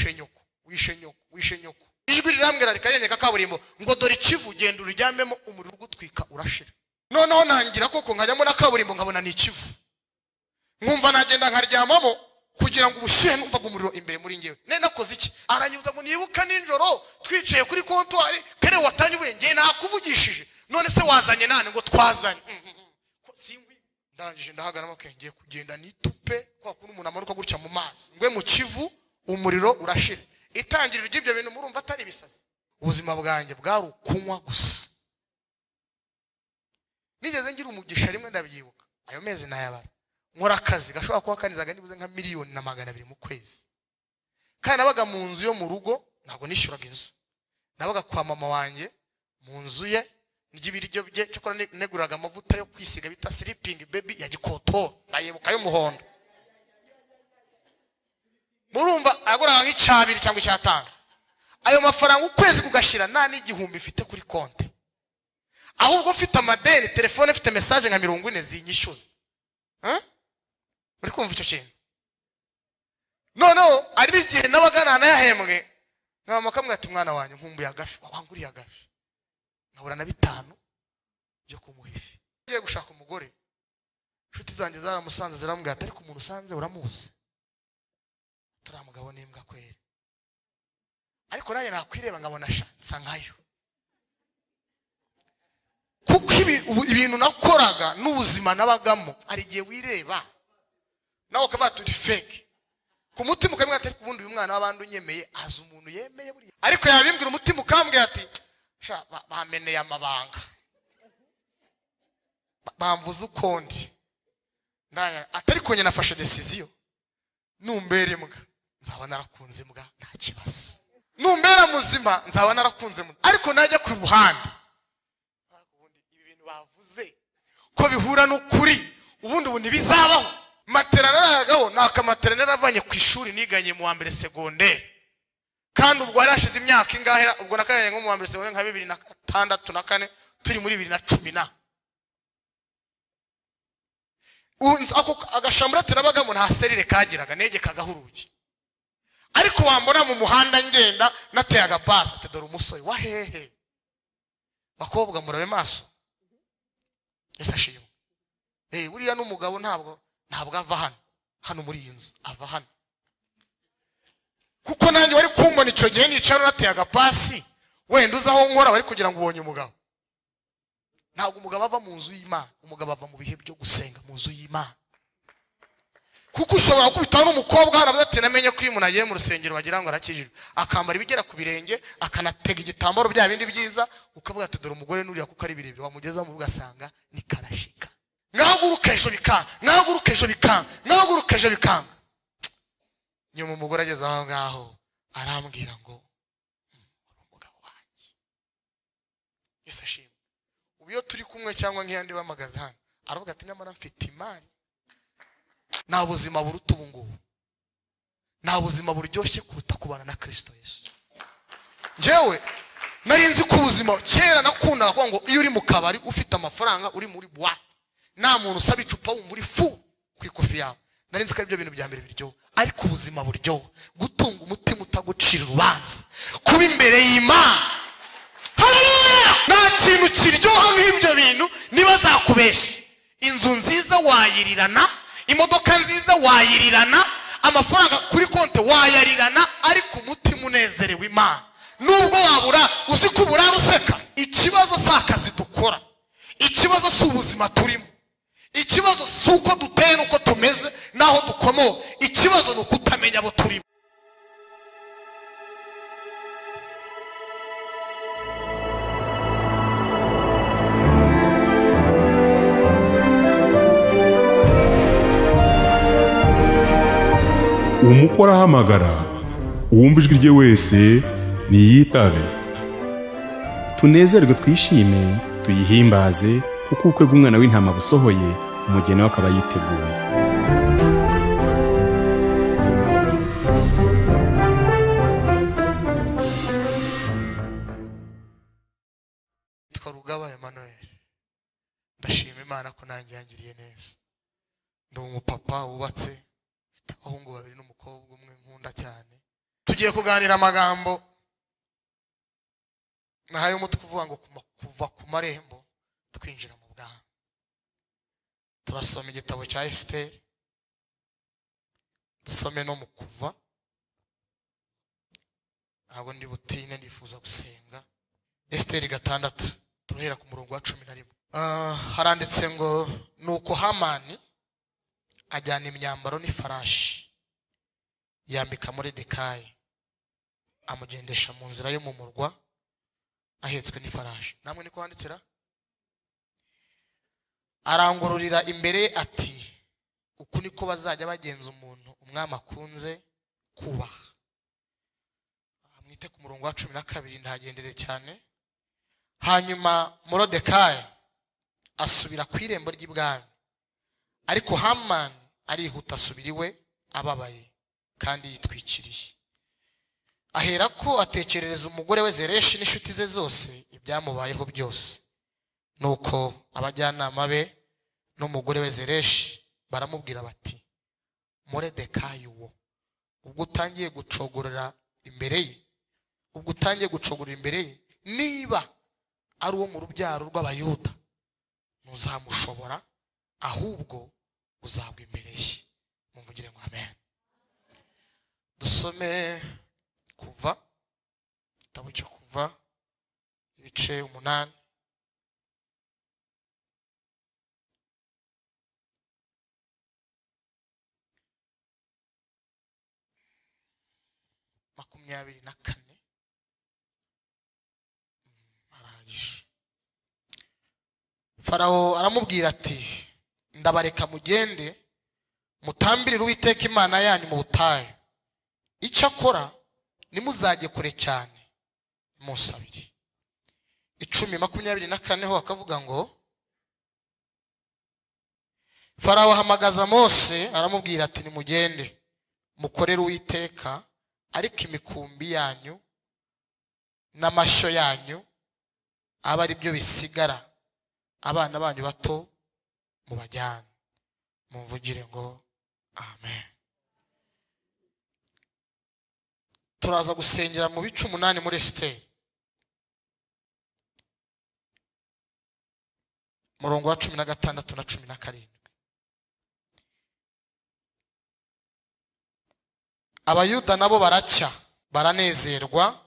Wishe nyoko, wishe nyoko, wishe nyoko. Ijwi rirambwira rikanyereka kaburimbo ngo dore ikivu, genda uryamemo umuriro ugutwika urashira. Noneho nangira koko nkajyamo na kaburimbo nkabona ni ikivu, nkumva nagenda nkaryamamo kugira ngo ubushyuhe numvaga umuriro imbere muri ngewe. Ne nakoze iki? Aranyibutsa ngo nibuka nijoro twicaye kuri kontwari kere watanye ngewe nakuvugishije, none se wazanye nane ngo twazanye. Ndangije ndahagarama ngiye kugenda nitupe kwa kuntu umuntu amanuka gutya mu mazi ngwe mu kivu umuriro urashira. Itangiriro ry'ibyo bintu murumva atari ibisazi. Ubuzima bwanjye bwari ukunywa gusa. Nigeze ngira umugisha rimwe ndabyibuka, ayo mezi nayabara, nkora akazi gashobora kuba kanizaga nibuze nka 1,200,000 mu kwezi. Kandi nabaga mu nzu yo mu rugo, ntabwo nishyuraga inzu, nabaga kwa mama wanjye mu nzu ye, n'ibiryo bye. Cyakora neguraga amavuta yo kwisiga bita sleeping baby ya gikoto, nayibuka y'umuhondo. Murumva aguraga nk'icyabiri cyangwa icyatanga. Ayo mafaranga ukwezi kugashira nta n'igihumbi mfite kuri konti, ahubwo mfite amadeni, telefone ifite message nka 40 zinyishyuza. Uri kumva icyo kintu? Noneho ari igihe nabaga ntanayahembwe, nkaba kamwe ati mwana wanjye nkumbuye agafi, wanguriye agafi, nkabura na 5 byo kumuha ifi. Ngiye gushaka umugore, inshuti zanjye zaramusanze zirambwira ati ariko umuntu usanze uramuzi, turiya mugabo n'imbwa kwera. Ariko nanjye nakwireba nkabona nsa nkayo, kuko ibintu nakoraga n'ubuzima nabagamo hari igihe wireba nawe ukaba turi fake ku mutima ukamwira ati ariko ubundi uyu mwana w'abandi unyemeye azi umuntu yemeye buriya. Ariko yabimbwira umutima ukambwira ati sha bameneye amabanga, bamvuze ukundi, atari ko njye nafashe decision, numbera imbwa nzaba narakunze imbwa nta kibazo, numbera muzima nzaba narakunze muzima. Ariko najya ku ruhande ubundi ibi bintu bavuze ko bihura n'ukuri, ubundi ubu ntibizabaho. Matera naragaho nakamatera naravanye ku ishuri niganye mu wa mbere secondaire, kandi ubwo yarashize imyaka ingahe, ubwo nakanye nko mu wa mbere secondaire nka 2006 na 4, turi muri 2010 na ako agashamburate nabagamo nta serire kagiraga, negekagaho urugi. Ariko wambona mu muhanda ngenda nateye agapasi ati dore umusore wa hehe. Bakobwa murabe maso, Yesu ashimwe. Buriya n'umugabo ntabwo ava hano hano muri iyi nzu, ava hano. Kuko nanjye wari kumbona icyo gihe nicara nateye agapasi, wenda uza aho nkora wari kugira ngo ubonye umugabo. Ntabwo umugabo ava mu nzu y'Imana, umugabo ava mu bihe byo gusenga mu nzu y'Imana. Kuko ushobora gukubita n'umukobwa hano ati namenye ko iyo umuntu agiye mu rusengero bagira ngo arakijijwe, akambara ibigera ku birenge, akanatega igitambaro bya bindi byiza, ukavuga ati dore umugore nuriya kuko ari birebire, wamugeza mu rugo ugasanga ni karashika. Nkahaguruka ejo bikanga, nkahaguruka ejo bikanga, nkahaguruka ejo bikanga. Nyuma umugore ageze aho ngaho arambwira ngo uri umugabo wanjye. Yesu ashimwe. Ubu iyo turi kumwe cyangwa nk'iyandi bamagaze hano, aravuga ati nyamara mfite imari. Nta buzima buruta ubu ngubu, nta buzima buryoshye kuruta kubana na Kristo Yesu. Njyewe nari nzi ko ubuzima kera nakundaga kuvuga ngo iyo uri mu kabari ufite amafaranga uri muri boîte, nta muntu usaba icupa wumva uri fu ku ikofi yawe, nari nzi ko aribyo bintu bya mbere biryoha. Ariko ubuzima buryoha gutunga umutima utagucira urubanza, kuba imbere y'Imana. Haleluya! Nta kintu kiryoha nk'ibyo bintu. Niba zakubeshya, inzu nziza wayirirana, imodoka nziza wayirirana, amafaranga kuri konti wayarirana, ariko umutima unezerewe Imana. Nubwo wabura uzi ko uburara useka. Ikibazo si akazi dukora, ikibazo si ubuzima turimo, ikibazo si uko duteye n'uko tumeze n'aho dukomoka, ikibazo ni ukutamenya abo turimo. Umukora ahamagara, uwumva ijwi rye wese niyitabe. Tunezerwe twishime tuyihimbaze, kuko ubukwe bw'umwana w'intama busohoye, umugeni we akaba yiteguye. Nitwa Rugaba Emmanuel, ndashima Imana ko nanjye yangiriye neza. Ndi umupapa wubatse, abahungu babiri n'umukobwa umwe nkunda cyane. Tugiye Tugiye kuganira amagambo nahaye umutwe uvuga ngo kuva ku marembo twinjira mu bwami. Turasoma igitabo cya Esiteri, dusome no mu Kuva. Ntabwo ndi butine, ndifuza gusenga. Esiteri 6 turahera ku murongo wa 11. Haranditse ngo nuko Hamani ajyana imyambaro n'ifarashi yambika Moridekayi, amugendesha mu nzira yo mu murwa ahetswe n'ifarashi. Namwe niko handitsera. Arangururira imbere ati uku niko bazajya bagenza umuntu umwami akunze kubaha. Mwite ku murongo wa 12, ndahagendere cyane. Hanyuma Moridekayi asubira ku irembo ry'ibwami, ariko Hamani arihuta asubira iwe ababaye kandi yitwikiriye. Aherako atekerereza umugore we Zereshi n'inshuti ze zose ibyamubayeho byose. Nuko abajyanama be n'umugore we Zereshi baramubwira bati Moridekayi uwo ubwo utangiye gucogorera imbere ye, ubwo utangiye gucogorera imbere ye, niba ari uwo mu rubyaro rw'Abayuda ntuzamushobora, ahubwo uzagwa imbere ye. Mumvugire ngo amen. Dusome Kuva, igitabo cyo Kuva ibice 8. 24. Arahagije. Farawo aramubwira ati ndabareka mugende mutambirire Uwiteka Imana yanyu mu butayu, icyakora nimuzajye kure cyane musabire. 10:24 ho akavuga ngo Farawo ahamagaza Mose aramubwira ati nimugende mukorere Uwiteka, ariko imikumbi yanyu n'amashyo yanyu aba ari byo bisigara, abana banyu bato mubajyane. Mumvugire ngo amen. Turaza gusengera mu bice 8 muri Esiteri, murongo wa 16 na 17. Abayuda nabo baracya, baranezerwa,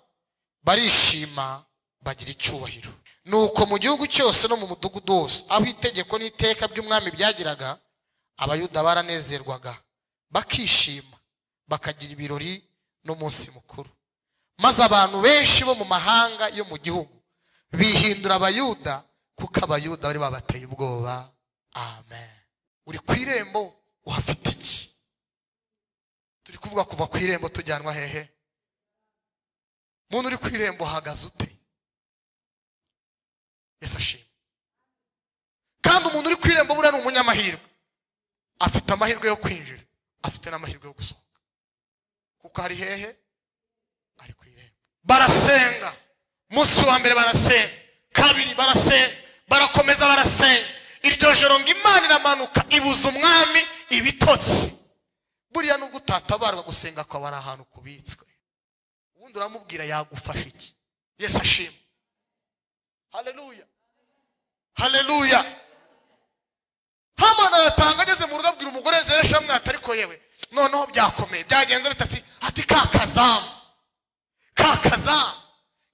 barishima, bagira icyubahiro. Nuko mu gihugu cyose no mu mudugudu wose aho itegeko n'iteka by'umwami byagiraga, Abayuda baranezerwaga, bakishima, bakagira ibirori n'umunsi mukuru. Maze abantu benshi bo mu mahanga yo mu gihugu bihindura Abayuda, kuko Abayuda bari babateye ubwoba. Amen. Uri ku irembo uhafite iki? Turi kuvuga kuva ku irembo tujyanwa hehe? Muntu uri ku irembo uhagaze ute? Yesu ashimwe. Kandi umuntu uri ku irembo buriya ni umunyamahirwe, afite amahirwe yo kwinjira, afite n'amahirwe yo gusohoka, kuko ari hehe? Ari ku irembo. Barasenga umunsi wa mbere, barasenga kabiri, barasenga, barakomeza barasenga. Iryo joro ngo Imana iramanuka ibuza umwami ibitotsi. Buriya nubwo utatabarwa gusenga kwawe ari ahantu kubitswe, ubundi uramubwira yagufasha iki? Yesu ashimwe. Haleluya, haleluya. Hamani aratanga ageze mu rugo abwira umugore Zereshi amwata, ariko yewe noneho byakomeye byagenze bitati, ati kakazamu kakazamu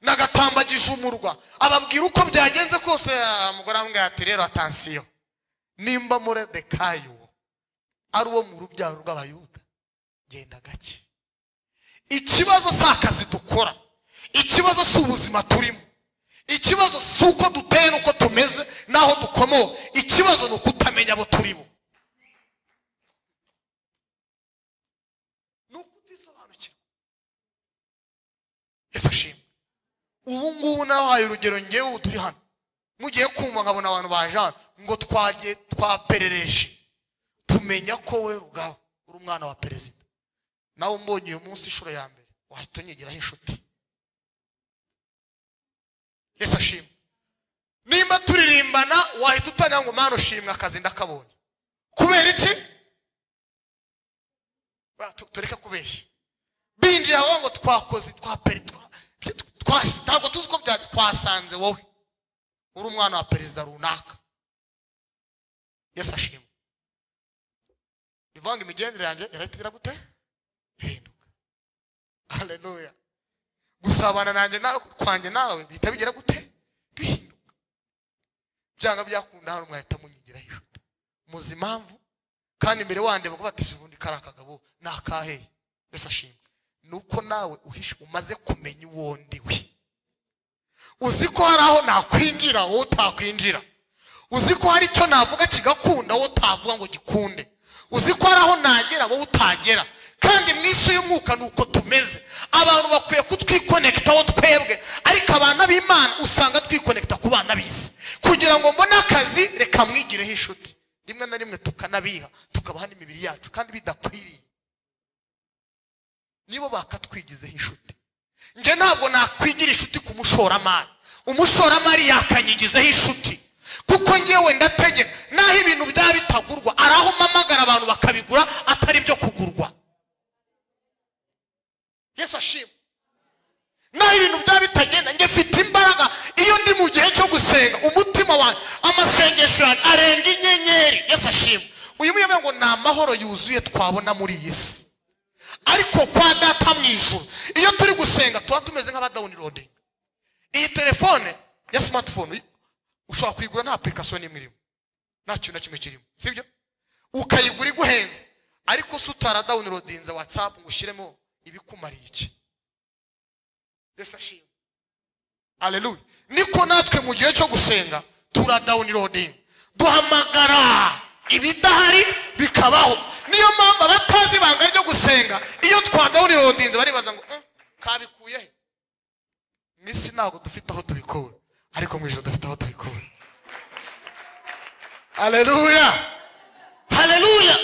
nagatambagije umurwa. Ababwira uko byagenze kose. Umugore amubwira ati rero atansiyo, nimba Moridekayi uwo ari uwo mu rubyaro rw'Abayuda, genda gake. Ikibazo si akazi dukora, ikibazo si ubuzima turimo, ikibazo si uko duteye n'uko tumeze n'aho dukomoka, ikibazo ni ukutamenya abo turibo, ni ukutisobanukirwa. Yesu ashimwe. Ubu ngubu nabahaye urugero, ngewe ubu turi hano mugiye kumva nkabona abantu baje hano ngo twagiye twaperereje tumenya ko we Rugaba uri umwana wa perezida, nawe umbonye uyu munsi inshuro ya mbere wahita unyigiraho inshuti. Yesu ashimwe. Nimba turirimbana wahita utangira ngo Mana ushimwe akazi ndakabonye. Kubera iki? Tureke kubeshya. Binjiye aho ngo ngo twakoze twaperi ntabwo tuzi ko twasanze wowe uri umwana wa perezida runaka. Yesu ashimwe. Bivanga imigendere yanjye irahita gute? Ihinduka. Haleluya. Gusabana nanjye nawe kwanjye nawe bihita bigira gute? Bihinduka. Byanga byakunda hano mwahita munyigiraho inshuti. Muzi impamvu? Kandi imbere wande bakubatije ubundi kari akagabo nakaheye. Yesu ashimwe. Nuko nawe uhishe umaze kumenya uwo ndiwe. Uzi ko hari aho nakwinjira wowe utakwinjira. Uzi ko hari icyo navuga kigakunda wowe utavuga ngo gikunde. Uzi ko hari aho nagera wowe utagera. Kandi mu isi y'umwuka nuko tumeze. Abantu bakwiye kutwikonekitaho twebwe, ariko abana b'Imana usanga twikonekita ku bana b'isi. Kugira ngo mbone akazi reka mwigireho inshuti. Rimwe na rimwe tukanabiha, tukabaha n'imibiri yacu kandi bidakwiriye. Nibo bakatwigizeho inshuti. Nje ntabwo nakwigira inshuti ku mushoramari. Umushoramari yakanyigizeho inshuti. Kuko ngewe ndategeka naho ibintu byaba bitagurwa, araho mpamagara abantu bakabigura atari byo kugurwa. Yesu ashimwe. Naho ibintu byaba bitagenda, nge mfite imbaraga. Iyo ndi mu gihe cyo gusenga, umutima wanjye, amasengesho yanjye arenga inyenyeri. Yesu ashimwe. Uyu muyobozi ngo ni amahoro yuzuye twabona muri iyi si. Ariko kwa data mu ijuru, iyo turi gusenga tuba tumeze nk'abadawunirodinga. Iyi telefone ya smartphone ushobora kuyigura nta application n'imwe irimo, nta kintu na kimwe kirimo, sibyo? Ukayigura iguhenze, ariko se utaradawunirodinze WhatsApp ngo ushyiremo ibikumariye iki? Yesu ashimwe. Haleluya. Niko natwe mu gihe cyo gusenga turadawunirodinga, duhamagara ibidahari bikabaho. Niyo mpamvu abatazi ibanga ryo gusenga iyo twadawunirodinze baribaza ngo kabikuye he? Mu isi ntabwo dufite aho tubikura, ariko mu ijuru dufite aho tubikura. Haleluya. Haleluya.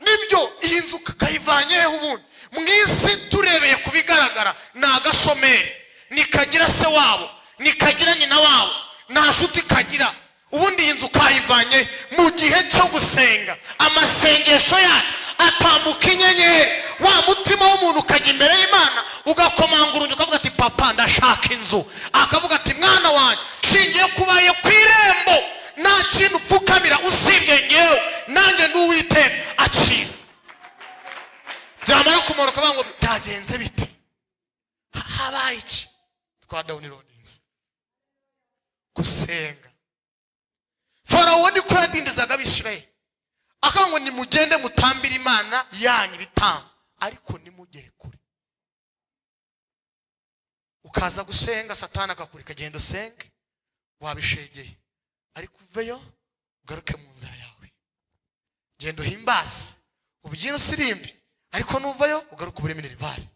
Nibyo iyi nzu kayivanyeho ubundi. Mu isi turebeye kubigaragara ni agashomeri, nikagira se wabo, nikagira nyina wabo, nta nshuti kagira. Ubundi iyi nzu kayivanye mu gihe cyo gusenga, amasengesho yacu atambuka inyenyeri. Wa mutima w'umuntu ukajya imbere y'Imana ugakomanga urugi ukavuga ati papa ndashaka inzu, akavuga ati mwana wanjye shingiye kubaye ku irembo, nta kintu upfukamira usibye ngewe, nanjye ndi Uwiteka, acira. Byamara kumanuka ngo byagenze bite? Habaye iki? Twadawunirodinze gusenga. Farawo niko yadindizaga Abisirayeli, akavuga ngo nimugende mutambire Imana yanyu ibitambo, ariko nimugere kure. Ukaza gusenga Satani akakureka, genda usenge wabishegeye, ariko uveyo ugaruke mu nzara yawe. Genda uhimbaze ubyine usirimbe, ariko nuvayo ugaruke ubure minerivare.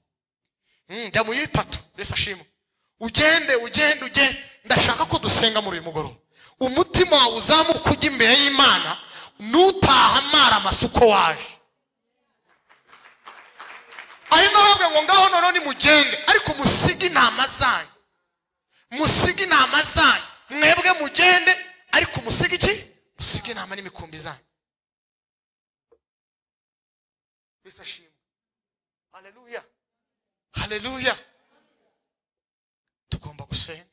Njya mu yitatu. Yesu ashimwe. Ugende ugende ugende. Ndashaka ko dusenga muri uyu mugoroba. Umutima wawe uzamuka ujya imbere y'Imana, nutahamara amasuko waje. Ari nababwe ngo ngaho none nimugende, ariko musige intama zanyu. Musige intama zanyu. Mwebwe mugende, ariko musige iki? Musige intama n'imikumbi zanyu. Yesu ashimwe. Haleluya. Haleluya. Tugomba gusenga.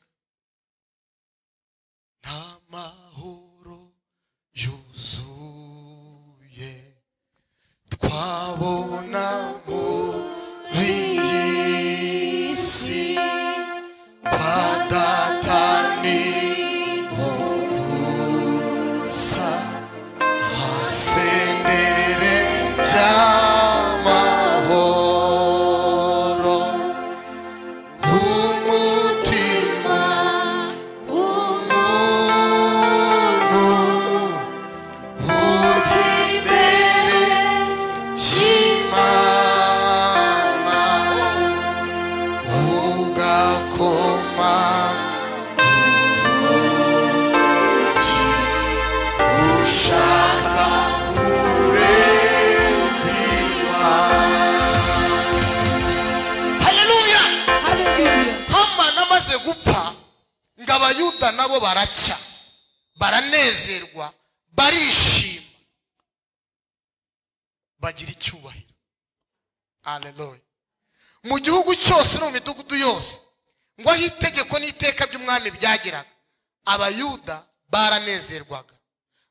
Nta mahoro yuzuye twabona muri iyi si, kwa data niho gusa hasendere by'amahoro. Umutima w'umuntu ujya imbere y'Imana, ugakoma urugi ushaka kureba Imana. Haleluya. Hamani amaze gupfa, ngo Abayuda nabo baracya, baranezerwa, barishima, bagira icyubahiro. Haleluya. Mu gihugu cyose no mu midugudu yose ngo aho itegeko n'iteka by'umwami byageraga, Abayuda baranezerwaga,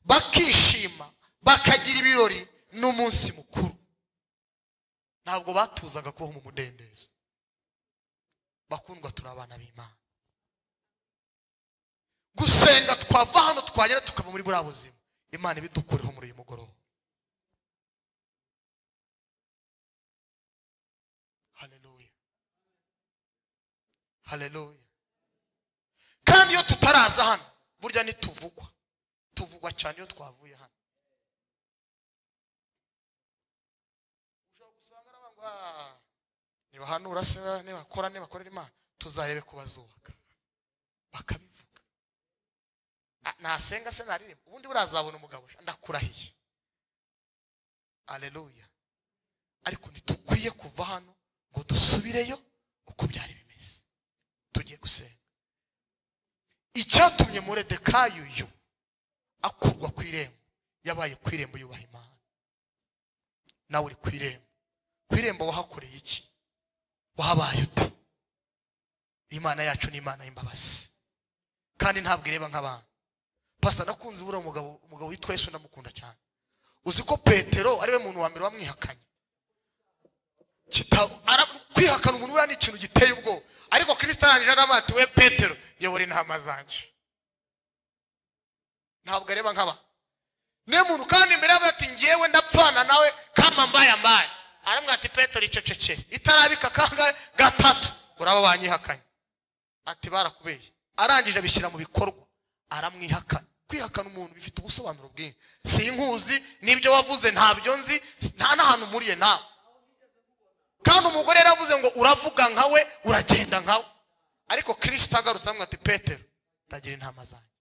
bakishima, bakagira ibirori n'umunsi mukuru. Ntabwo batuzaga kubaho mu mudendezo. Bakundwa, turi abana b'Imana. Gusenga twava hano twagera tukava muri buriya buzima, Imana ibidukureho muri uyu mugoroba. Haleluya, haleluya. Kandi iyo tutaraza hano burya ntituvugwa, tuvugwa cyane iyo twavuye hano. Ushobora gusanga arabangwa nibahanura se, nibakora, nibakorera Imana, tuzarebe ko bazubaka bakabivuga. Nasenga se naririmba, ubundi burazabona umugabo, ndakurahiye. Haleluya. Ariko ntitukwiye kuva hano ngo dusubireyo uko byari bimeze. Tugiye gusenga. Icyatumye Moridekayi uyu akurwa ku irembo, yabaye ku irembo yubaha Imana. Nawe uri ku irembo. Ku irembo wahakoreye iki? Wahabaye ute? Imana yacu ni Imana y'imbabazi, kandi ntabwo ireba nk'abantu. Pastor, nakunze buriya umugabo witwa Yesu, ndamukunda cyane. Uzi ko Petero ariwe muntu wa mbere wamwihakanye. Kwihakana umuntu buriya ni ikintu giteye ubwoba, ariko Kristo arangije aramubwira ati we Petero, yobora intama zanjye. Ntabwo areba nk'abantu. Niyo muntu kandi imbere yavuze ati ngewe ndapfana nawe kama mbaye mbaye, aramubwira ati Petero icecekere, itarabika kangahe? Gatatu uraba wanyihakanye. Ati barakubeshye. Arangije abishyira mu bikorwa, aramwihakana. Kwihakana umuntu bifite ubusobanuro bwinshi. Sinkuzi, n'ibyo wavuze ntabyo nzi, nta n'ahantu muriye nawe. Kandi umugore yaravuze ngo uravuga nkawe, uragenda nkawe. Ariko Kristo agarutse aramubwira ati Petero, ndagira intama zanjye.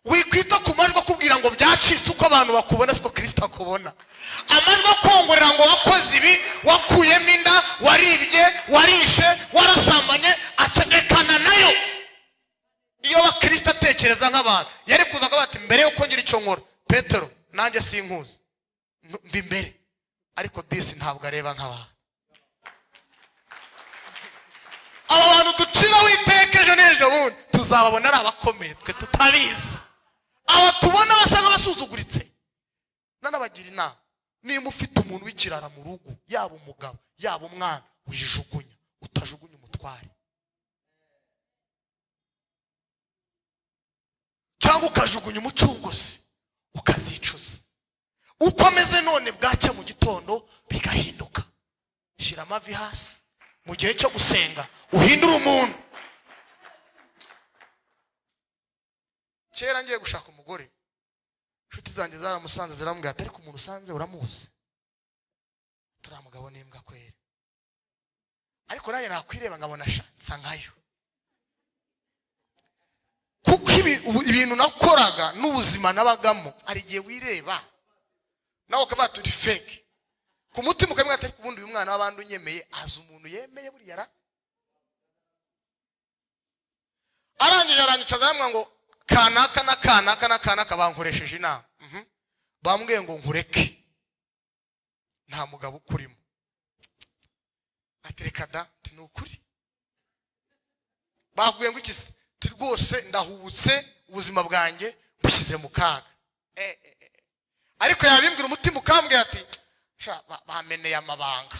Wikwita ku majwi akubwira ngo byacitse uko abantu bakubona, siko Kristo akubona. Amajwi akongorera ngo wakoze ibi, wakuyemo inda, waribye, warishe, warasambanye, ategekana nayo. Iyo wa Kristo atekereza nk'abantu, yari kuza akavuga ati mbere yuko ngira icyo nkora, Petero nanjye sinkuzi, mva imbere. Ariko disi ntabwo areba nk'abantu. Aba bantu duciraho iteka ejo n'ejo bundi tuzababona ari abakomeye, twe tutabizi. Aba tubona basa nk'abasuzuguritse. Nanabagira inama, niba ufite umuntu w'ikirara mu rugo, yaba umugabo yaba umwana, wijugunya, utajugunya umutware, cyangwa ukajugunya umucunguzi, ukazicuza. Uko ameze none bwacya mu gitondo bigahinduka. Shyira amavi hasi mu gihe cyo gusenga, uhindure umuntu. Kera ngiye gushaka umugore, inshuti zanjye zaramusanze zirambwira ati ariko umuntu usanze uramuzi, turiya mugabo ni imbwa kweri. Ariko nanjye nakwireba nkabona nsa nkayo, kuko ibintu nakoraga n'ubuzima nabagamo, hari igihe wireba nawe ukaba turi fake ku mutima, ukamubwira ati ariko ubundi uyu mwana w'abandi unyemeye azi umuntu yemeye buriya ra. Arangije aranyicaza aramubwira ngo kanaka na kanaka na kanaka bankoresheje inama, bambwiye ngo nkureke, nta mugabo ukurimo. Ati reka da, ati ni ukuri. Bakubwiye ngo iki se? Ati rwose ndahubutse, ubuzima bwanjye bushyize mu kaga. Ariko yabimbwira umutima ukambwira ati sha, bameneye amabanga,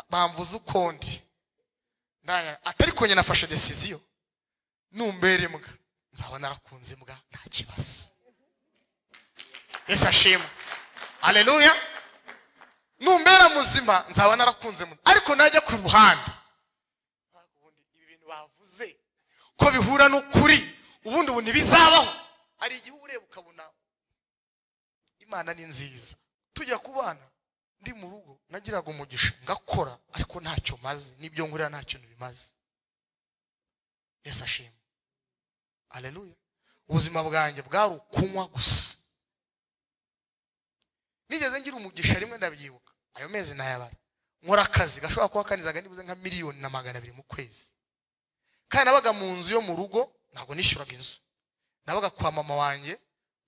bamvuze ukundi. Ati ariko njye nafashe decision, numbera imbwa nzaba narakunze imbwa, nta kibazo. Yesu ashimwe, haleluya. Numbera muzima nzaba narakunze muzima. Ariko najya ku ruhande, ubundi ibi bintu bavuze ko bihura n'ukuri, ubundi ubu ntibizabaho. Hari igihe ureba ukabona Imana ni nziza. Tujya kubana ndi mu rugo nagiraga umugisha ngakora, ariko ntacyo maze, n'ibyo nkorera nta kintu bimaze. Yesu ashimwe, haleluya. Ubuzima bwanjye bwari ukunywa gusa. Nigeze ngira umugisha rimwe, ndabyibuka, ayo mezi nayabara, nkora akazi gashobora kuba kanizaga nibuze nka 1,200,000 mu kwezi. Kandi nabaga mu nzu yo mu rugo, ntabwo nishyuraga inzu, nabaga kwa mama wanjye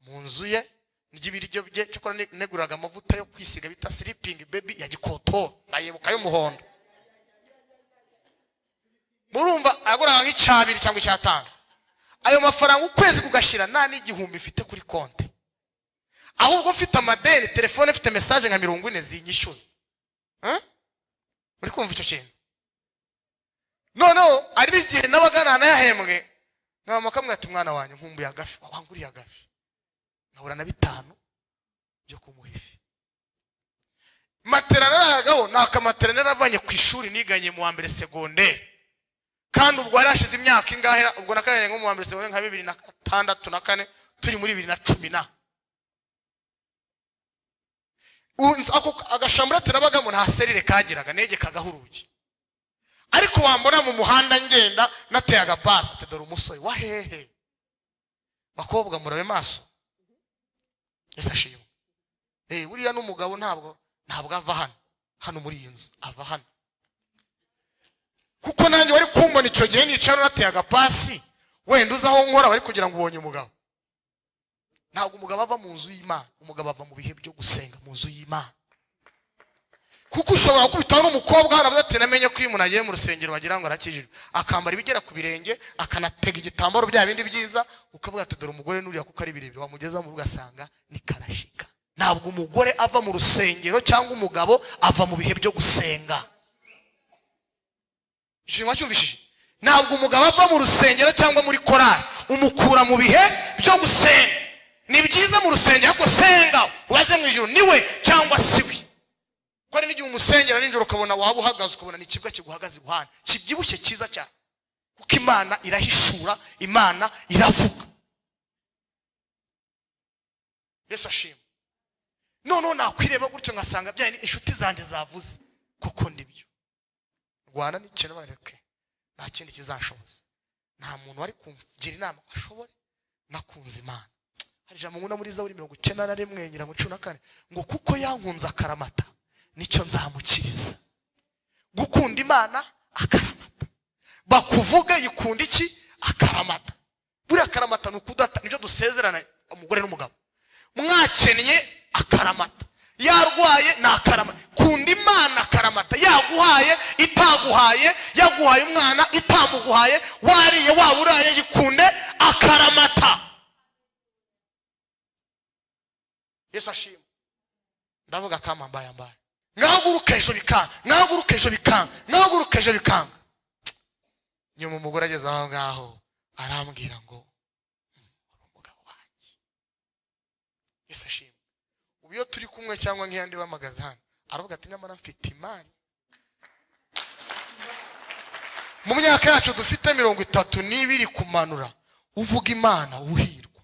mu nzu ye, ndya ibiryo bye, cyakora neguraga amavuta yo kwisiga bita sleeping baby ya gikotoro. Ndayibuka y'umuhondo. Murumva aguraga nk'icyabiri cyangwa icyatanu. Ayo mafaranga ukwezi kugashira nta n'igihumbi mfite kuri konti. Ahubwo mfite amadeni, telefone ifite message nka 40 zinyishyuza. Uri kumva icyo kintu? Noneho ari igihe nabaga nayahembwe, mama akamubwira ati mwana wanjye nkumbuye agafi, wanguriye agafi. Nkabura na 5 byo kumuha ifi. Matera naragaho nakamatera naravanye ku ishuri niganye mu wa mbere secondaire. Kandi ubwo yarashize imyaka ingahe, ubwo nakanye nko mu wa mbere secondaire nka 2006 na 4 turi muri 2010. Ako agashambura nabagamo nta serire kagiraga, negekagaho urugi. Ariko wambona mu muhanda ngenda nateye agapasi ati dore umusore wa hehe. Bakobwa murabe maso. Yesu ashimwe. Buriya n'umugabo ntabwo ava hano. Hano muri iyi nzu ava hano. Kuko nanjye wari kumbona icyo gihe nicara nateye agapasi, wenda uzi aho nkora bari kugira ngo ubonye umugabo. Ntabwo umugabo ava mu nzu y'Imana, umugabo ava mu bihe byo gusenga mu nzu y'Imana. Kuko ushobora gukubita n'umukobwa hano ati namenye ko iyo umuntu agiye mu rusengero bagira ngo arakijijwe, akambara ibigera ku birenge, akanatega igitambaro bya bindi byiza, ukavuga ati dore umugore nuriya kuko ari birebire, wamugeza mu rugo ugasanga ni karashika. Ntabwo umugore ava mu rusengero cyangwa umugabo ava mu bihe byo gusenga. Ishimwa cyumvishije? Ntabwo umugabo ava mu rusengero cyangwa muri korali, umukura mu bihe byo gusenga. Ni byiza mu rusengero ariko senga ubaze mu ijuru niwe cyangwa siwe. Ko ari n'igihe umusengera nijoro ukabona waba uhagaze ukabona ni ikibwa kiguhagaze iruhande kibyibushye cyiza cyane, kuko Imana irahishura, Imana iravuga. Yesu ashimwe. Noneho nakwireba gutyo ngasanga bya inshuti zanjye zavuze kuko ndibyo. Rwana n'ikintu bareke, nta kindi kizanshoboza. Nta muntu wari kumgira inama ngo ashobore, nakunze Imana. Hari ijambo nkunda muri Zaburi 91 ngira ngo 14 ngo kuko yankunze akaramata nicyo nzamukiriza. Gukunda Imana akaramata. Bakuvuga yikunda iki? Akaramata. Buriya akaramata ni ukudata, nibyo dusezerana umugore n'umugabo. Mwakennye akaramata, yarwaye ni akaramata. Kunda Imana akaramata, yaguhaye itaguhaye, yaguhaye umwana itamuguhaye, wariye waburaye, yikunde akaramata. Yesu ashimwe. Ndavuga kama mbaya mbaya. Nkahaguruka ejo bikanga, nkahaguruka ejo bikanga, nkahaguruka ejo bikanga. Nyuma umugore ageze aho ngaho arambwira ngo uri umugabo wanjye. Yesu ashimwe. Ubu iyo turi kumwe cyangwa nk'iyandi bamagaze hano, aravuga ati nyamara mfite imari. Mu myaka yacu dufite 32 kumanura, uvuga Imana uhirwa.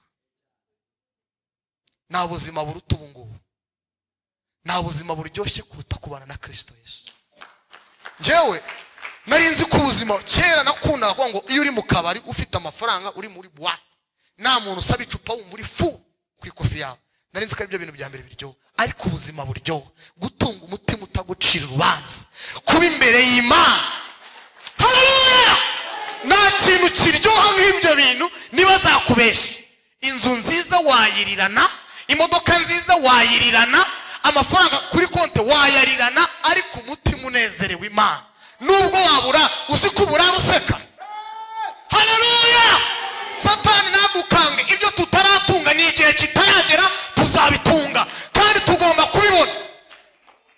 Nta buzima buruta ubu ngubu. Nta buzima buryoshye kuruta kubana na Kristo Yesu. Njyewe nari nzi ko ubuzima kera nakundaga kuvuga ngo iyo uri mu kabari ufite amafaranga uri muri boîte, nta muntu usaba icupa wumva uri fu ku ikofi yawe. Nari nzi ko ari byo bintu bya mbere biryoha. Ariko ubuzima buryoha gutunga umutima utagucira urubanza, kuba imbere y'Imana. Haleluya! Nta kintu kiryoha nk'ibyo bintu. Niba zakubeshya, inzu nziza wayirirana, imodoka nziza wayirirana, amafaranga kuri konte wayarirana, ariko umutima unezerewe Imana. Nubwo wabura uzi ko uburara useka. Haleluya! Satani nagukange, ibyo tutaratunga ni igihe kitaragera tuzabitunga, kandi tugomba kubibona.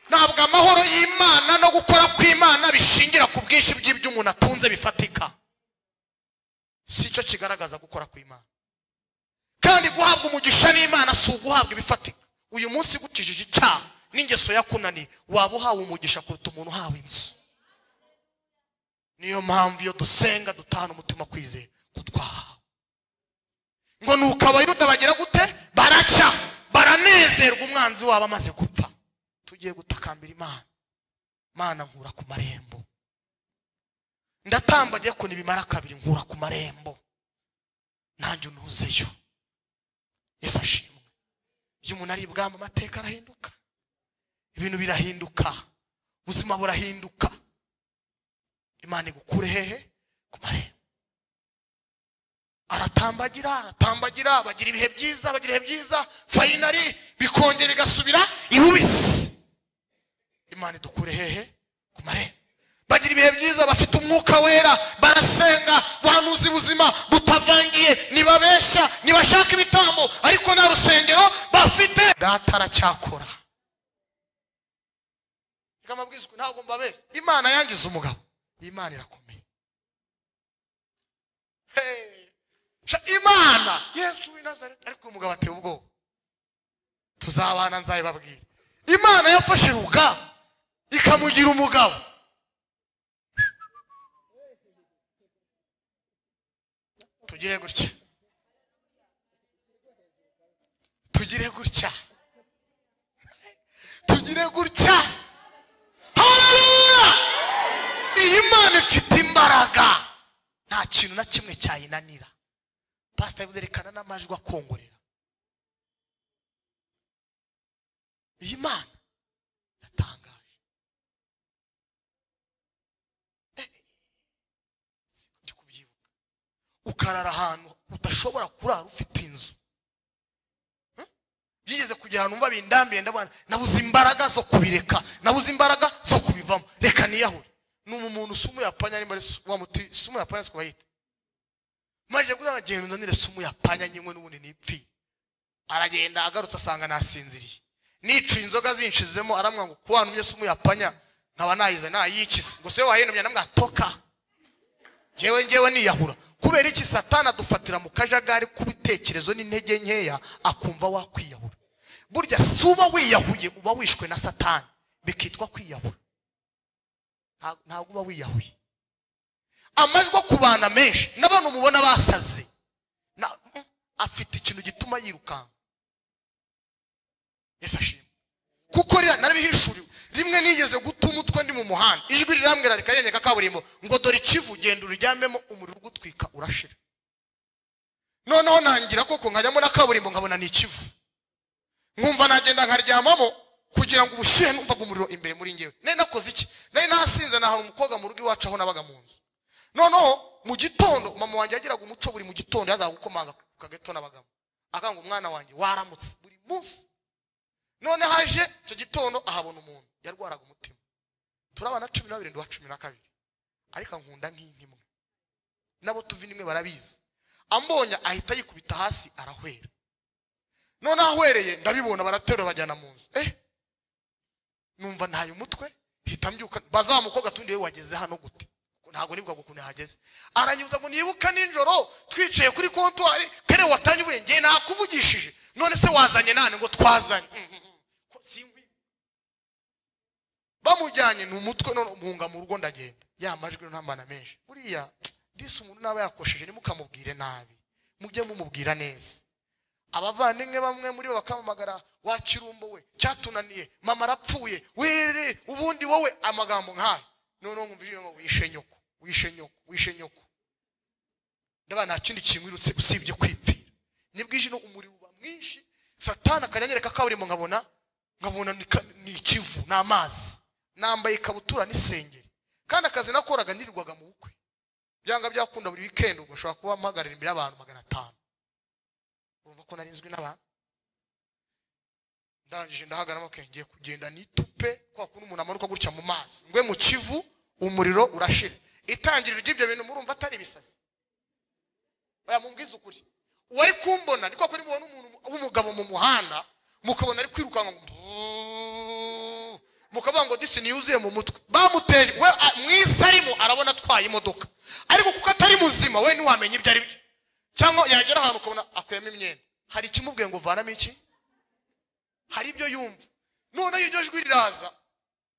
Ntabwo amahoro y'Imana no gukora kw'Imana bishingira ku bwinshi bw'ibyo umuntu atunze bifatika. Si cyo kigaragaza gukora kw'Imana. Kandi guhabwa umugisha n'Imana si uguhabwa ibifatika. Uyu munsi gukijije icyaha n'ingeso yakunaniye, waba uhawe umugisha kuruta umuntu uhawe inzu. Niyo mpamvu iyo dusenga dutahana umutima kwizera ko twahawe. Ngo nuko Abayuda bagira gute? Baracya, baranezerwa umwanzi wabo amaze gupfa. Tugiye gutakambira Imana. Mana nkura ku marembo. Ndatambagiye ko nibimara kabiri nkura ku marembo. Nanjye untuzeyo. Yesu ashimwe. Iyo umuntu ari ibwami amateka arahinduka. Ibintu birahinduka. Ubuzima burahinduka. Imana igukure hehe? Ku marembo. Aratambagira, aratambagira, bagira ibihe byiza, bagira ibihe byiza, finally bikongera bigasubira ibubisi. Imana idukure hehe ku marembo. Bagira ibihe byiza, bafite umwuka wera, barasenga, buhanuzi buzima butavangiye, nibabeshya, nibashaka ibitambo, ariko nta rusengero bafite. Data aracyakora. Reka mbabwize ukuri, ntabwo mbabeshya, Imana yangize umugabo, Imana irakomeye. Imana Yesu w'i Nazareti, ariko umugabo ateye ubwoba. Tuzabana nzayibabwira. Imana yafashe Ruga ikamugira umugabo. Tugire gutya, tugire gutya, tugire gutya. Haleluya! Iyi Mana ifite imbaraga, nta kintu na kimwe cyayinanira. Pastor yavuze rekana n'amajwi akongorera. Iyi Mana yatangaje. Ndi kubyibuka. Ukarara ahantu udashobora kurara ufite inzu. Byigeze kugira ahantu numva bindambiye, ndabona nabuze imbaraga zo kubireka, nabuze imbaraga zo kubivamo, reka niyahure. Ni umuntu sumu yapanya, nimba wa muti sumu yapanya siko bayita. Maje kuza ngenda ndanire sumu yapanya nyimwe n'ubundi nipfi. Aragenda agarutse asanga nasinziriye. Nicuye inzoga zinshizemo, aramwa ngo kuwantumye sumu yapanya nkaba nayize nayikize. Ngo se wayenumye, namwa toka. Jewe niyahura. Kubera iki? Satana dufatira mu kajagari kubitekerezo n'intege nkeya, akumva wakwiyahura. Burya suba wiyahuye uba wishwe na Satani, bikitwa kwiyahura. Ntabwo uba wiyahuye. Amajwi kubana menshi n'abantu mubona basaze, afite ikintu gituma yirukanka. Yesu ashimwe. Kuko narabihishuriwe. Rimwe nigeze guta umutwe ndi mu muhanda, ijwi rirambwira rikanyereka kaburimbo ngo dore ikivu, genda uryamemo, umuriro ugutwika urashira. Noneho nangira koko nkajyamo na kaburimbo nkabona ni ikivu, nkumva nagenda nkaryamamo kugira ngo ubushyuhe numvaga umuriro imbere muri ngewe. Nari nakoze iki? Nari nasinze, nahantu umukobwa mu rugo iwacu aho nabaga mu nzu. Noneho mu gitondo mama wanjye yagiraga umuco, buri mu gitondo yazaga gukomanga ku kageto nabagamo, akanga umwana wanjye waramutse buri munsi. None haje icyo gitondo ahabona umuntu yarwaraga umutima. Turabana 12 ndi 12, ariko ankunda nk'inkimwe, nabo tuvi nimwe barabizi. Ambonye ahita yikubita hasi arahwera. None ahwereye ndabibona, baraterura bajyana mu nzu. Numva ntaye umutwe, hita mbyuka bazamukoga tundi we wageze hano gute? Ntabwo nibwa ukuntu yahageze. Aranyibutsa ngo nibuka ninjoro twicaye kuri comptoir, kere watanye ngiye nakuvugishije, none se wazanye nane? Ngo twazanye. Bamujyanye ni umutwe, none muhunga mu rugo ndagenda. Ya majwi ntambana menshi. Buriya disi umuntu naba yakosheje nimukamubwire nabi, mujye mumubwira neza. Abavandimwe bamwe muri bo bakamamagara, wa kirumbo we cyatunaniye, mama arapfuye, were ubundi wowe, amagambo nkayo. None ngumvije ngo wishe nyoko, wishe nyoko, wishe nyoko. Ndaba nta kindi kimwirutse usibye kwipfira. Nibwije no umuriro uba mwinshi, Satana akanyereka kaburimbo nkabona ni ikivu n'amazi. Nambaye ikabutura n'isengeri. Kandi akazi nakoraga nirirwaga mu bukwe. Byanga byakunda buri weekend ubwo nshobora kuba mpagarira imbere y'abantu 500. Urumva ko narinzwe n'abantu. Ndangije ndahagarama ngiye kugenda nitupe kwa kuntu umuntu amanuka gutya mu mazi. Ngwe mu kivu umuriro urashira. Itangiriro ry'ibyo bintu murumva atari ibisazi. Oya mumbwize ukuri. Uwari kumbona niko kuri mubona umuntu w'umugabo mu muhanda, mukabona ari kwirukanka mukavuga ngo disi niyuzuye mu mutwe. Bamuteje we mwisi arimo arabona atwaye imodoka, ariko kuko atari muzima we ntiwamenya ibyo ari byo. Cyangwa yagera ahantu ukabona akuyemo imyenda, hari ikimubwiye ngo vanamo iki, hari ibyo yumva. None iryo jwi riraza,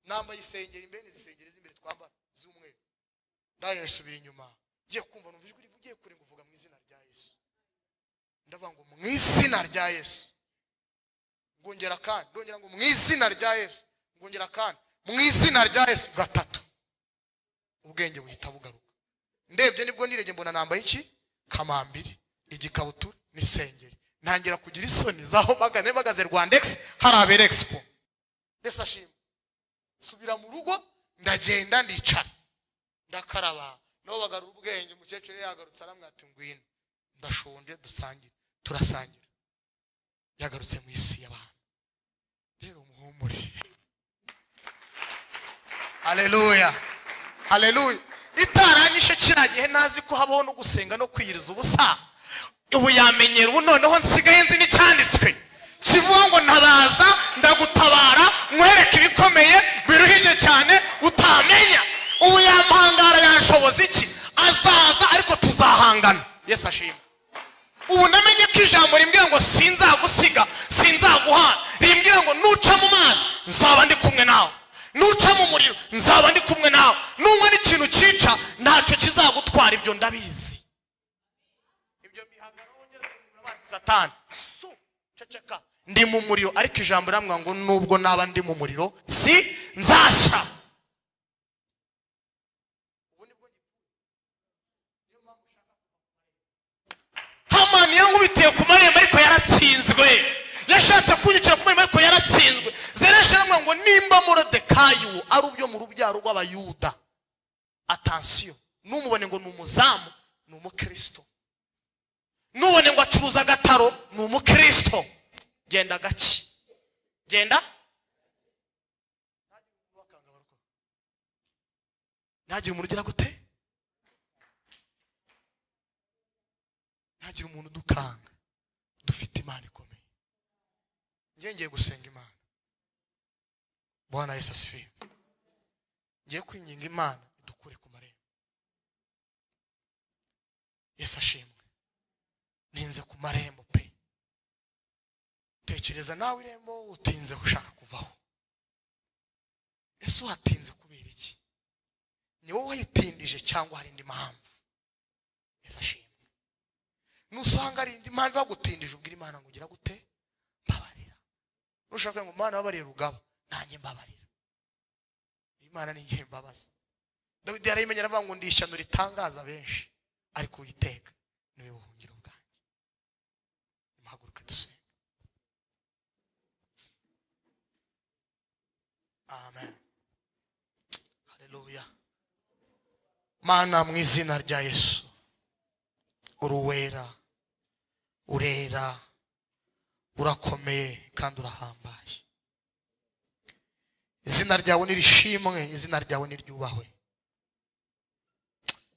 nambaye isengeri imbere, n'izisengeri z'imbere twambara z'umweru, ndaje nsubira inyuma ngiye kumva numva ijwi rivugiye kure ngo vuga mu izina rya Yesu. Ndavuga ngo mu izina rya Yesu. Ngongera kandi ndongera ngo mu izina rya Yesu. Ngongera kandi mu izina rya Yesu gatatu. Ubwenge buhita bugaruka. Ndebye nibwo nirege mbona nambaye iki? Kamambiri, igikabutura n'isengeri. Ntangira kugira isoni zaho bagane bagaze Rwandex harabere expo. Yesu ashimwe. Subira mu rugo ndagenda ndicara. Ndakaraba. No bagarura ubwenge, umukecuru yagarutse aramwati ngwino. Ndashonje dusangire. Turasangira. Yagarutse mu isi y'abantu. Rero muhumure. Haleluya, haleluya. Itaranyishe kiriya gihe ntazi ko habaho no gusenga no kwiyiriza ubusa. Ubu yamenyera, ubu noneho nsigaye nzi n'icyanditswe kivuga ngo ntabaza ndagutabara nkwereke ibikomeye biruhije cyane utamenya. Ubu yampangara yanshoboza iki? Azaza ariko tuzahangana. Yesu ashimwe. Ubu namenye ko ijambo rimbwira ngo sinzagusiga, sinzaguhana, rimbwira ngo nuca mu mazi nzaba ndi kumwe nawe, nuca mu muriro nzaba ndi kumwe nawe, nunywa n'ikintu cyica ntacyo kizagutwara. Ibyo ndabizi, ibyo mbihagaraho ngeze mu bati Satani su ceceka, ndi mu muriro, ariko ijambo riramubwira ngo nubwo naba ndi mu muriro si nzashya. Hamani yankubitiye ku marembo ariko yaratsinzwe, yashatse kunyicira ku marembo ariko yaratsinzwe. Zereshi aramubwira ngo nimba Moridekayi uwo ari ubyo mu rubyaro rw'Abayuda, atansiyo, numubone ngo ni umuzamu, ni umukristo, nubone ngo acuruza agataro, ni umukristo, genda gake, genda. Ntagire umuntu ugira gute? Ntagire umuntu udukanga. Dufite Imana ikomeye. Ngiye gusenga Imana. Bwana Yesu asifiwe. Ngiye kwinginga Imana idukure ku marembo. Yesu ashimwe. Ninze ku marembo pe. Tekereza nawe irembo utinze ushaka kuvaho. Ese uhatinze kubera iki? Ni wowe wayitindije cyangwa hari indi mpamvu? Yesu ashimwe. Nusanga ari indi mpamvu bagutindije, ubwira Imana ngo ugira gute? Mbabarira. Nushaka ngo Imana babarire rugaba, nanjye mbabarira. Imana ni imbabazi. Dawidi yarayimenye aravuga ngo ndi ishyano ritangaza benshi, ariko Uwiteka niwe buhungiro bwanjye. Muhaguruke dusenge. Amen. Haleluya. Mana mu izina rya Yesu, uruwera, urera, urakomeye kandi urahambaye. Izina ryawe nirishimwe, izina ryawe niryubahwe.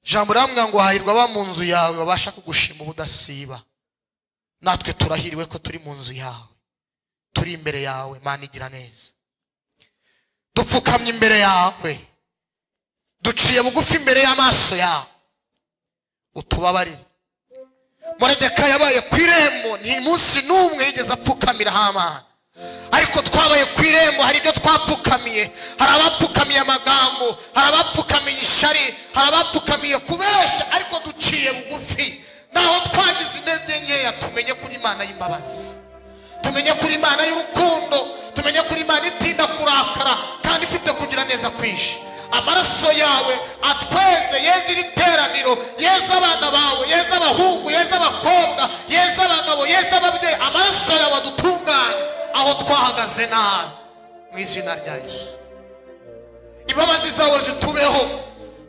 Jambo ramwe ngo hahirwa aba mu nzu yawe babasha kugushima ubudasiba. Natwe turahiriwe ko turi mu nzu yawe, turi imbere yawe. Mana igira neza. Dupfukamye imbere yawe, duciye bugufi imbere y'amaso yawe, utubabarire. Moridekayi yabaye ku irembo, nti munsi n'umwe yigeze apfukamira Hamani, ariko twabaye ku irembo, hari ibyo twapfukamiye. Hari abapfukamiye amagambo, hari abapfukamiye ishyari, hari abapfukamiye kubeshya, ariko duciye bugufi. Naho twagize intege nkeya, tumenye kuri Imana y'imbabazi, tumenye kuri Imana y'urukundo, tumenye kuri Imana itinda kurakara kandi ifite kugira neza kwinshi. Amaraso yawe atweze, yeze iri teraniro, yeze abana bawe, yeze abahungu, yeze abakobwa, yeze abagabo, yeze ababyeyi. Amaraso yawe adutunganye aho twahagaze nabi, mu izina rya Yesu. Imbabazi zawe zitubeho.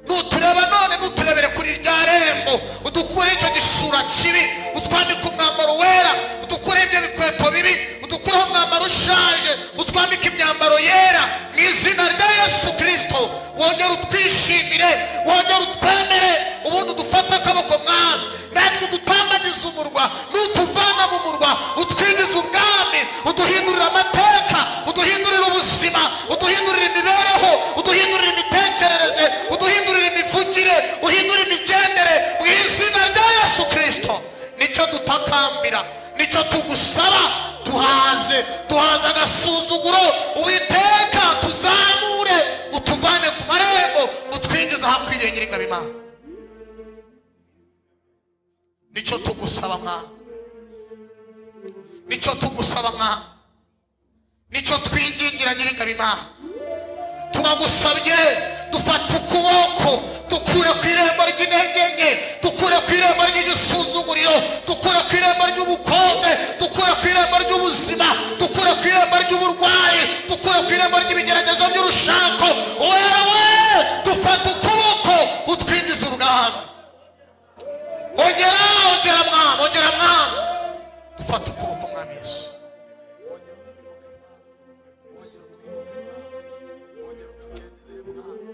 Nutureba none, nuturebere kuri rya rembo, udukure icyo gishura kibi, utwambike umwambaro wera, udukure ibyo bikweto bibi, udukureho umwambaro ushaje, utwambike imyambaro yera, mu izina rya Yesu Kristo. Wongere utwishimire, wongere utwemere, ubundi udufate akaboko mwami, natwe udutambagize umurwa, nutuvana mu murwa utwinjize ubwami, uduhindurire amateka, uduhindurire ubuzima, uduhindurire imibereho, uduhindurire imitekerereze, uduhindurire imivugire, uhindure imigendere, mu izina rya Yesu Kristo. Nicyo dutakambira, nicyo tugusaba. Tuhaze, tuhaze agasuzuguro, Uwiteka tuzamure, utuvane ku marembo, utwinjize ahakwiriye Nyiringabo Imana. Nicyo tugusaba mwana, nicyo tugusaba mwana, nicyo twingingira Nyiringabo Imana. Turagusabye, dufate ukuboko, dukure ku irembo ry'intege nke, dukure ku irembo ry'igisuzuguriro, dukure ku irembo ry'ubukonde, dukure ku irembo ry'ubuzima, dukure ku irembo ry'uburwayi, dukure ku irembo ry'ibigeragezo by'urushako. Wera we, dufate ukuboko, utwinjize ubwami. Ongera, ongera mwami, ongera mwami, dufate ukuboko mwami Yesu. Wongera utwibuke mwami, wongera utwibuke mwami, wongera utugenderere mwami.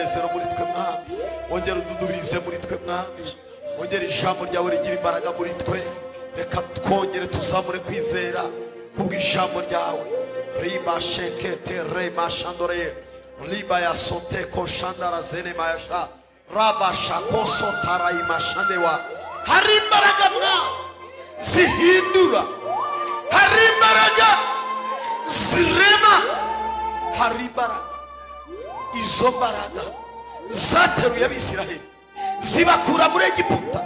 umunezero muri twe Mwami, wongere ududubirize muri twe Mwami, wongere ijambo ryawe rigira imbaraga muri twe. Reka twongere tuzamure kwizera kubw'ijambo ryawe. Riba shekete rema shandore riba ya sote ko shandara zene mayasha raba shako sotara imashandewa. Hari imbaraga Mwami zihindura, hari imbaraga zirema, hari imbaraga. Izo mbaraga zateruye Abisiraheli zibakura muri Egiputa,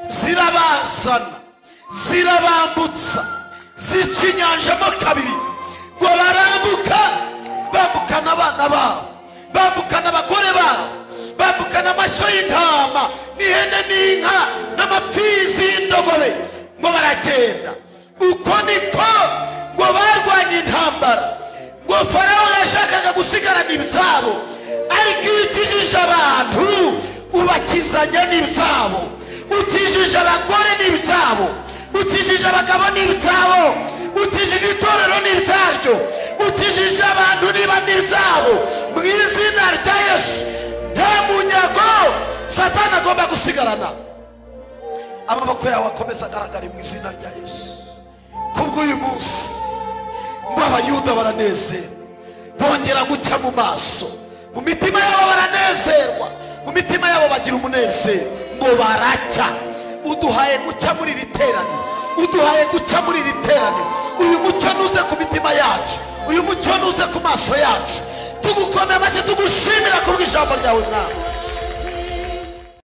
zirabazana, zirabambutsa, zica inyanja mo kabiri ngo barambuka, bambukana abana babo, bambukana abagore babo, bambukana amashyo y'intama n'ihene n'inka n'amapfizi y'indogobe, ngo baragenda. Uko niko ngo barwanye intambara, ngo Farawo yashakaga gusigarana ibyabo, ariko iyo ukijije abantu ubakizanya n'ibyabo, ukijije abagore n'ibyabo, ukijije abagabo n'ibyabo, ukijije itorero n'ibyaryo, ukijije abantu niba n'ibyabo. Mu izina rya Yesu nta munyago Satani agomba gusigarana. Amaboko yawe akomeza agaragare mu izina rya Yesu. Kubw'uyu munsi ngo Abayuda baranezerwa, bongera gucya mu maso, mu mitima yabo baranezerwa, mu mitima yabo bagira umunezero, ngo baracya. Uduhaye gucya muri iri teraniro, uduhaye gucya muri iri teraniro. Uyu mucyo nuze ku mitima yacu, uyu mucyo nuze ku maso yacu. Tugukomeye amashyi, tugushimira kubw'ijambo ryawe Mwami.